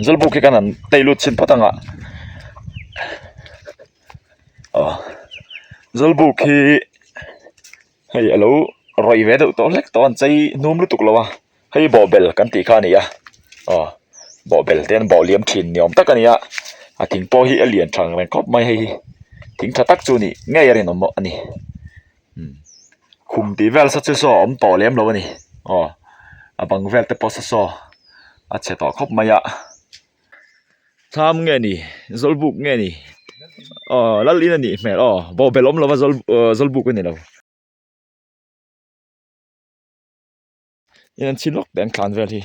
Zawlbuk hi kan han tei lut chhin phawt ang a aw Zawlbuk hi hei a lo rawih ve deuh tawh hlek tawh a an chei hnum lutuk lo a hei bawhbel kan tih kha a ni a aw bawhbel te an bawh liam thin ni awm tak a ni a a thing pawh hi a lian tha ang reng khawp mai hei hi thing tha tak chu a nih ngei a rinawm a ni. Khum tih vel sa chu saw a awm tawh lem lo a ni aw a bang vel te pawh sa saw a chhe tawh khawp mai a thlam nge ni zawlbuk nge ni aw lal in a nih hmel aw bawhbel awm lova zawl ahh zawlbuk a ni lo. In an chhin lawk teh ang thlan vel hi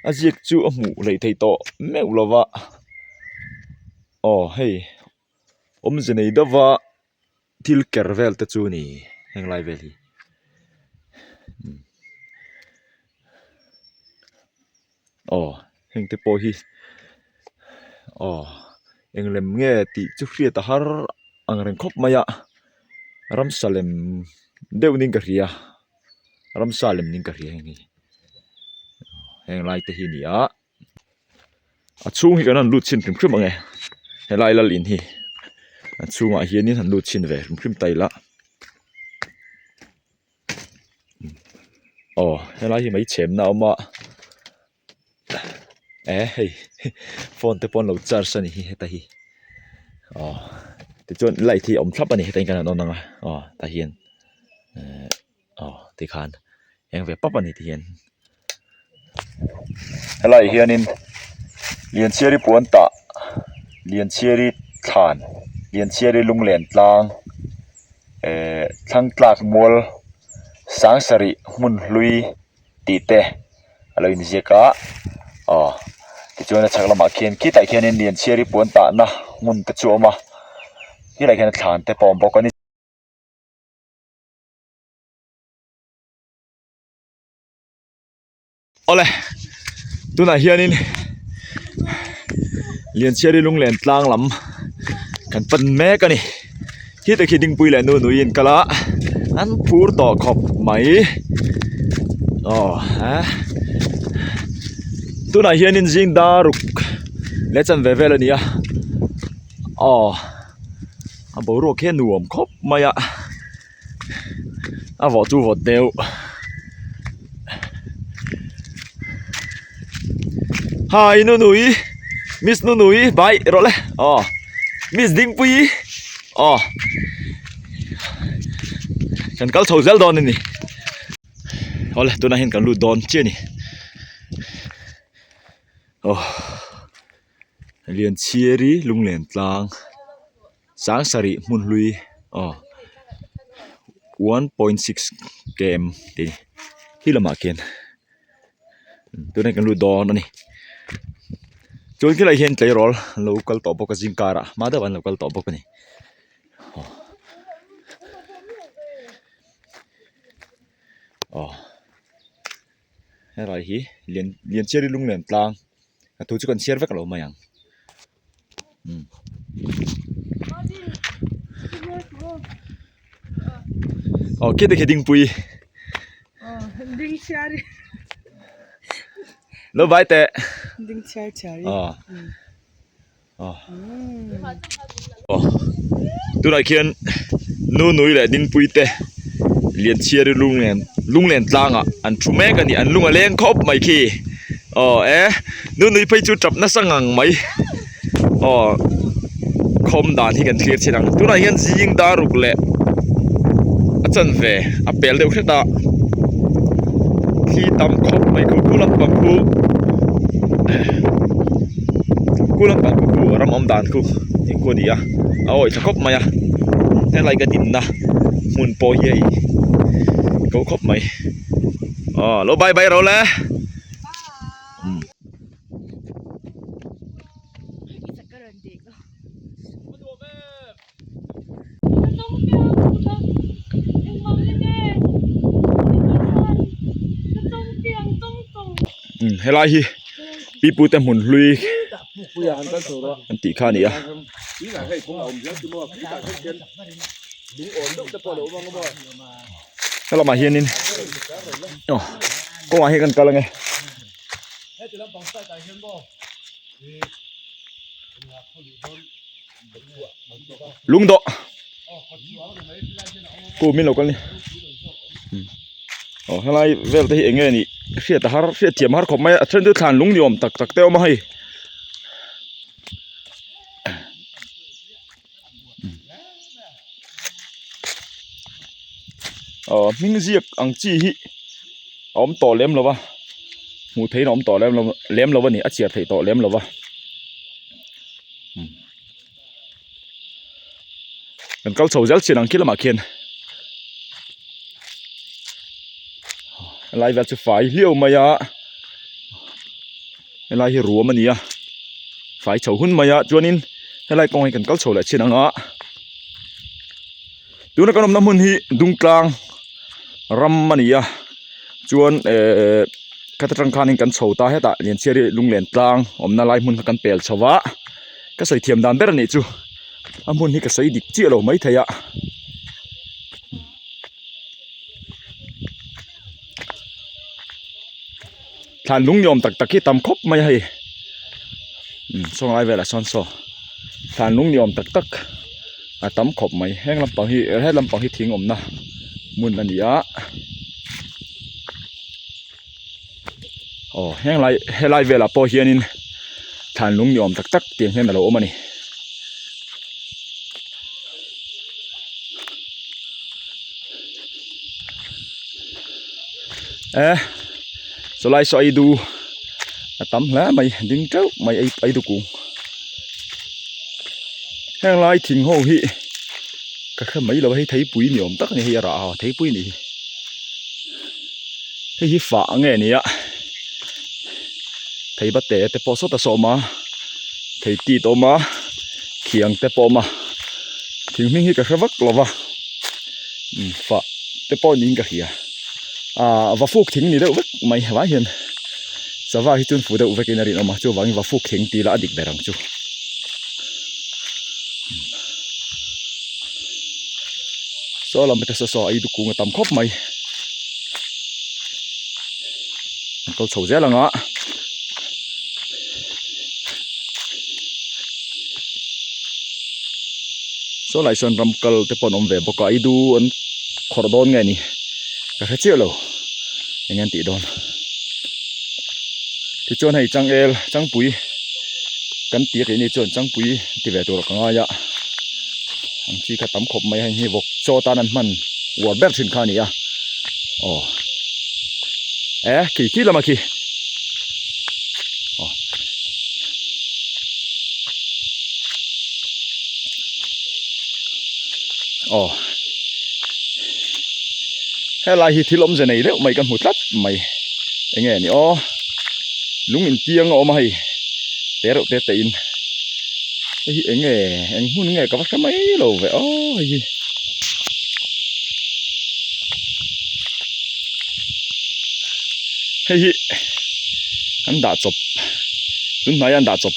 a ziak chu a hmuh hleih theih tawh meuh lo va aw hei awmze nei deuh va thil ker vel te chu a ni heng lai vel hi. Aw heng te pawh hi aw eng lem nge tih chu hriat a har ang reng khawp mai a ramsa lem deuh niin ka hria ramsa lem niin ka hria heng hi heng lai te hi a ni a a chhung hi kan han lut chhin hrim hrim ang e helai lal in hi a chhungah hianin han lut chhin ve hrim hrim ta ila. Aw helai hi mai chhemna a awm a eh hei phone te pawh an lo charge a ni hi heta hi aw tichuan light hi a awm thlap a ni heta hian kan han on ang a aw tah hian eh aw tikhan eng ve pap a ni tihian. Helaiah hianin Lianchhiari puan tah Lianchhiari thlan Lianchhiari lunglen tlang ehh thlang tlak mual sangsarih hmun hlui tih te a lo inziak a aw tichuan a chhak lamah khian khitah khianin Lianchhiari puan tahna hmun te chu a awm a khilaiah khian thlan te pawh a awm bawk a ni. Awle tunah hianin Lianchhiari lunglen tlang lam kan pan mek a ni khitah khi Dingpui leh Nunui an kal a an phur tawh khawp mai aw a tunah hianin zing daruk leh chanve vel a ni a aw a boruak hi a nuam khawp mai a. A vawh chu vawt deuh hi nunui miss nunui bai rawh le aw miss dingpui aw kan kal chho zel dawn a ni awle tunah hian kan lut dawn chiah a ni aw Lianchhiari lunglen tlang. Sangsarih hmun hlui aw 1.6 km tih khi lamah khian tunah hian kan lut dawn a ni chuan khilaiah hian tleirawl an lo kal tawh bawk a zing karah hma deuh an lo kal tawh bawk a ni aw helai hi lian Lianchhiari lunglen tlang a thu chu kan chhiar vek lo mai ang. Aw khiti khi dingpui lo vai teh aw aw aw tunah khian nunui leh dingpui te Lianchhiari lunglen lunglen tlangah an thu mek a ni an lung a leng khawp mai khi aw e nunui phei chu tap nasa ngang mai aw khawm dan hi kan thlir chin ang tunah hian zing dar ruk leh a chanve a pel deuh hret a thli tam khawp mai khu khu lampang khu khu lampang khu khu ram awm dan khu eng khu a ni a a awih tha khawp mai a helai ka dinna hmun pawh hi hei ko khawp mai aw lo bye bye rawh le. Helai hi pipute hmun hlui an tih kha a ni a. Helamah hianin aw kawngah hian kan kal ange. Lungdawh Pu min lo kal ni aw helai vel te hi eng nge nih hriat a har hriat thiam a har khawp mai a a then chu thlan lung ni awm tak tak te a awm a hei. Aw hming ziak ang chi hi a awm tawh lem lo va hmuh theihin a awm tawh lem lo lem lo a ni a chhiar theih tawh lem lo va kan kal chho zel chin ang khi lamah khian helai vel chu fai hliau mai a helai hi ruam a ni a fai chho hun mai a chuanin helai kawng hi kan kal chho leh chin ang a tuna kan awmna hmun hi Dungtlang ram a ni a chuan ehh khata tang khanin kan chho ta hetah Lianchhiari lunglen tlang awmna lai hmun kha kan pel chho va ka sawi thiam dan ber a nih chu a hmun hi ka sawi dik chiah lo maithei a. Thlan lung ni awm tak tak hi tam khawp mai a hei umm saw lai velah sawn saw thlan lung ni awm tak tak a tam khawp mai heng lampang hi he lampang hi thing awmna hmun a ni a aw heng lai helai velah pawh hianin thlan lung ni awm tak tak tiang hian a lo awm a ni. Eh chulai saw ei du a tam hle mai ding teuh mai ei ei du kung heng lai thing ho hi ka hre mai lo hei theipui ni awm tak a ni hei a rah a theipui a nih hi hei hi fah nge ni a thei bate te pawh sawt a sawm a thei tit a awm a khiang te pawh a awm a thing hming hi ka hre vak lo va umm fah te pawh niin ka hria ahh va fuk thing ni deuh vek mai vai hian sava hi chuan fu deuh vekin a rinawm a chuvangin va fuk thing tih lah a dik ber ang chu. Saw lam te saw saw a eidu kung a tam khawp mai an kal chho zel ang a. Saw lai sawn ram kal te pawh an awm ve bawk a eidu an khawrh dawn nge ni ka hre chiah lo eng nge an tih dawn tichuan hei changel changpui kan tih a keini chuan changpui ti ve tur ka ngai a ang chi kha tam khawp mai a hei hi vawk chaw tan an hman uar ber thin kha a ni a aw eh khi khi lama khi aw aw helai hi thil awmze nei deuh mai ka hmu tlat mai eng nge ni aw lung intiang a awm a hei te reuh te te in hei hi eng nge eng hmun nge ka va hre mai lo ve aw hei hi. Hei hi an dah chawp tun hnaia an dah chawp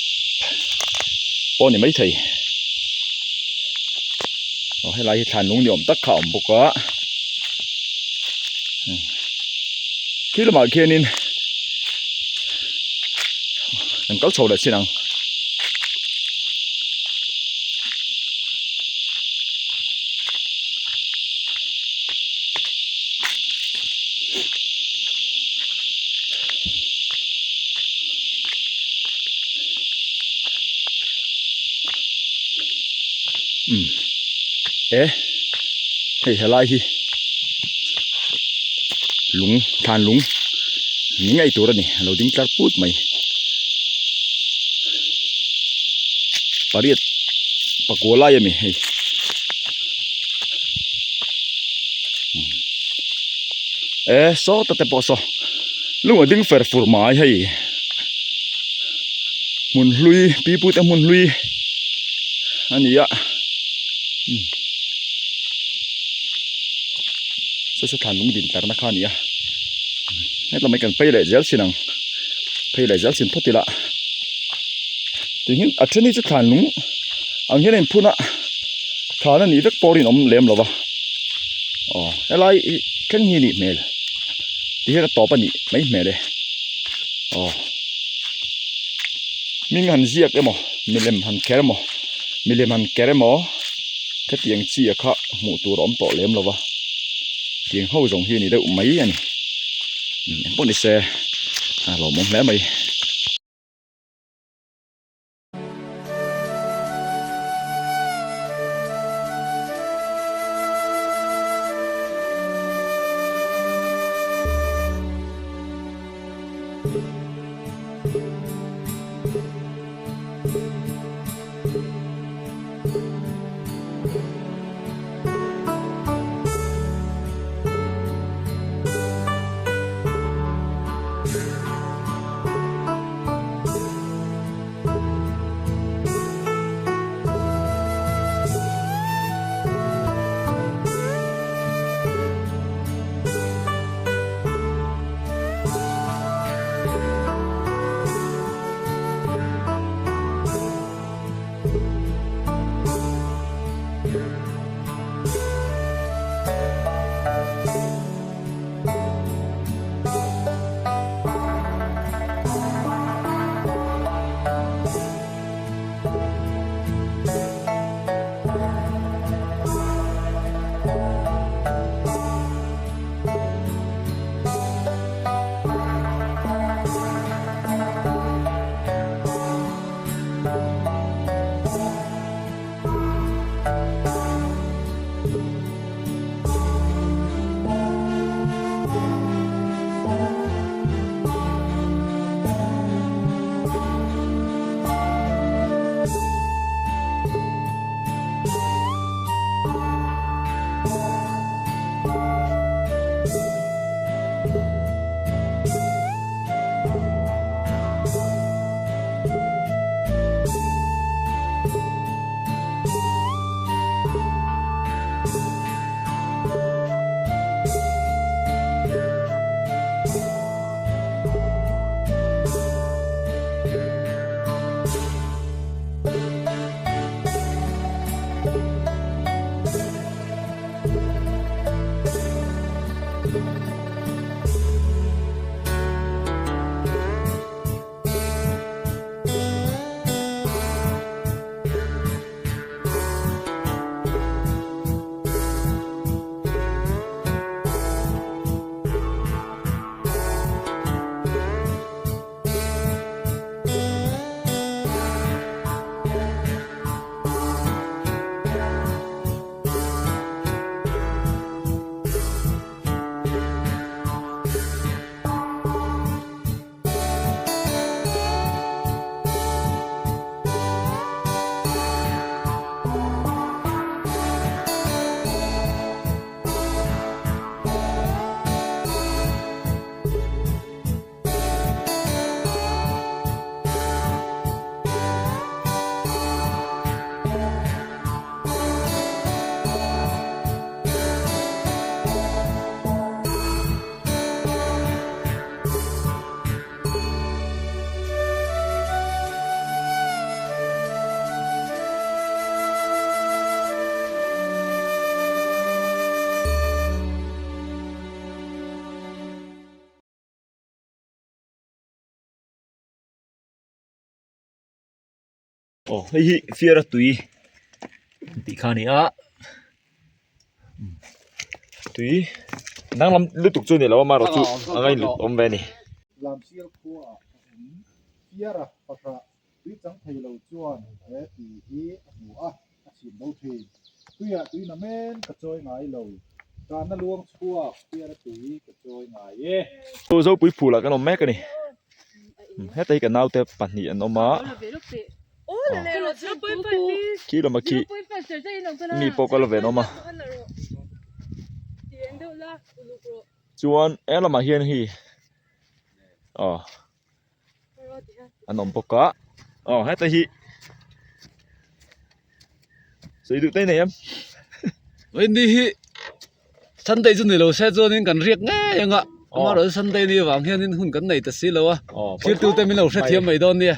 pawh a ni maithei aw helai hi thlan lung ni awm tak kha a awm bawk a khi lamah khianin an kal chho leh chin ang. Umm e hei helai hi lung thlan lung ni ngei tur a ni a lo ding tlar put mai pariat pakua lai a mi hei. E sawta te pawh saw lung a ding fer fur mai hei hmun hlui pi pu te hmun hlui a ni a saw saw thlan lung din tlarna kha a ni a hetlai mai kan phei leh zel chin ang phei leh zel chin phawt ila tihian a then hi chu thlan lung ang hian a inphun a thlan a nih vek pawh rinawm lem lo va aw helai hi thleng hi a nih hmel ti hian a tawp a nih mai hmel e aw. Hming han ziak emaw milem han kher emaw milem han ker emaw khatiang chi a kha hmuh tur a awm tawh lem lo va tiang ho zawng hi a ni deuh mai a ni engpawh ni se a lawmawm hle mai. Aw hei hi fiara tui tih kha a ni a tui danglam lutuk chu a ni lo a amaherawhchu a ngaihlu awm ve a ni. Lamsial khua ah a awm fiara pahrah tui chang thei lo chuan he tui hi a hmu a a chhim bo thin. Tuiah tui na men ka chawi ngai lo tahna luang chhuak fiara tui ka chawi ngai e. Zopui phul ah kan awm mek a ni. Heta hi ka naute pahnih an awm a khi lama khi mi pawh kal ve an awm a chuan he lamah hian hei aw an awm bawk a aw heta hi sawi duh te nei em. Sunday chu ni lo se chuanin kan riak ngei ang a, amaherawhchu Sunday ni avang hianin hun kan nei ta si lo a, thirtute min lo hrethiam mai dawn nia.